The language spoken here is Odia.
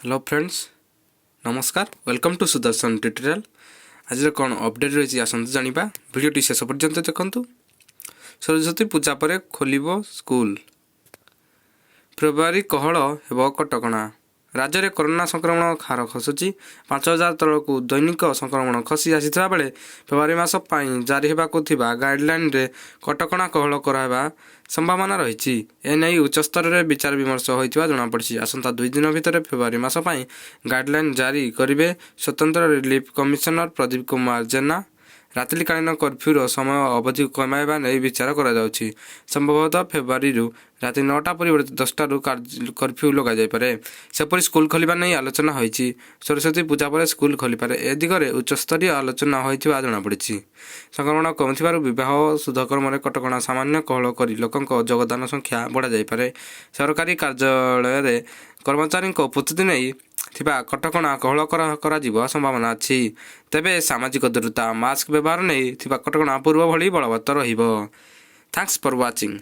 ହ୍ୟାଲୋ ଫ୍ରେଣ୍ଡସ୍, ନମସ୍କାର। Welcome to Sudarshan tutorial. ଆଜିର କ'ଣ ଅପଡ଼େଟ୍ ରହିଛି, ଆସନ୍ତୁ ଜାଣିବା। ଭିଡ଼ିଓଟି ଶେଷ ପର୍ଯ୍ୟନ୍ତ ଦେଖନ୍ତୁ। ସରସ୍ୱତୀ ପୂଜା ପରେ ଖୋଲିବ ସ୍କୁଲ, ଫେବୃଆରୀ କୋହଳ ହେବ କଟକଣା। ରାଜ୍ୟରେ କରୋନା ସଂକ୍ରମଣ ହାର ଖସୁଛି। 5000 ତଳକୁ ଦୈନିକ ସଂକ୍ରମଣ ଖସି ଆସିଥିବା ବେଳେ ଫେବୃଆରୀ ମାସ ପାଇଁ ଜାରି ହେବାକୁ ଥିବା ଗାଇଡ଼ଲାଇନରେ କଟକଣା କୋହଳ କରାହେବା ସମ୍ଭାବନା ରହିଛି। ଏନେଇ ଉଚ୍ଚସ୍ତରରେ ବିଚାର ବିମର୍ଶ ହୋଇଥିବା ଜଣାପଡ଼ିଛି। ଆସନ୍ତା 2 ଦିନ ଭିତରେ ଫେବୃଆରୀ ମାସ ପାଇଁ ଗାଇଡ଼ଲାଇନ ଜାରି କରିବେ ସ୍ୱତନ୍ତ୍ର ରିଲିଫ କମିଶନର ପ୍ରଦୀପ କୁମାର ଜେନା। ରାତ୍ରିକାଳୀନ କର୍ଫ୍ୟୁର ସମୟ ଅବଧି କମାଇବା ନେଇ ବିଚାର କରାଯାଉଛି। ସମ୍ଭବତଃ ଫେବୃଆରୀରୁ ରାତି 9ଟା ପରିବର୍ତ୍ତେ 10ଟାରୁ କର୍ଫ୍ୟୁ ଲଗାଯାଇପାରେ। ସେପରି ସ୍କୁଲ ଖୋଲିବା ନେଇ ଆଲୋଚନା ହୋଇଛି। ସରସ୍ୱତୀ ପୂଜା ପରେ ସ୍କୁଲ ଖୋଲିପାରେ। ଏ ଦିଗରେ ଉଚ୍ଚସ୍ତରୀୟ ଆଲୋଚନା ହୋଇଥିବା ଜଣାପଡ଼ିଛି। ସଂକ୍ରମଣ କମୁଥିବାରୁ ବିବାହ ଓ ଶୁଦ୍ଧକର୍ମରେ କଟକଣା ସାମାନ୍ୟ କୋହଳ କରି ଲୋକଙ୍କ ଯୋଗଦାନ ସଂଖ୍ୟା ବଢ଼ାଯାଇପାରେ। ସରକାରୀ କାର୍ଯ୍ୟାଳୟରେ କର୍ମଚାରୀଙ୍କ ଉପସ୍ଥିତି ନେଇ ଥିବା କଟକଣା କୋହଳ କରାଯିବା ସମ୍ଭାବନା ଅଛି। ତେବେ ସାମାଜିକ ଦୂରତା, ମାସ୍କ ବ୍ୟବହାର ନେଇ ଥିବା କଟକଣା ପୂର୍ବ ଭଳି ବଳବତ୍ତର ରହିବ। Thanks for watching.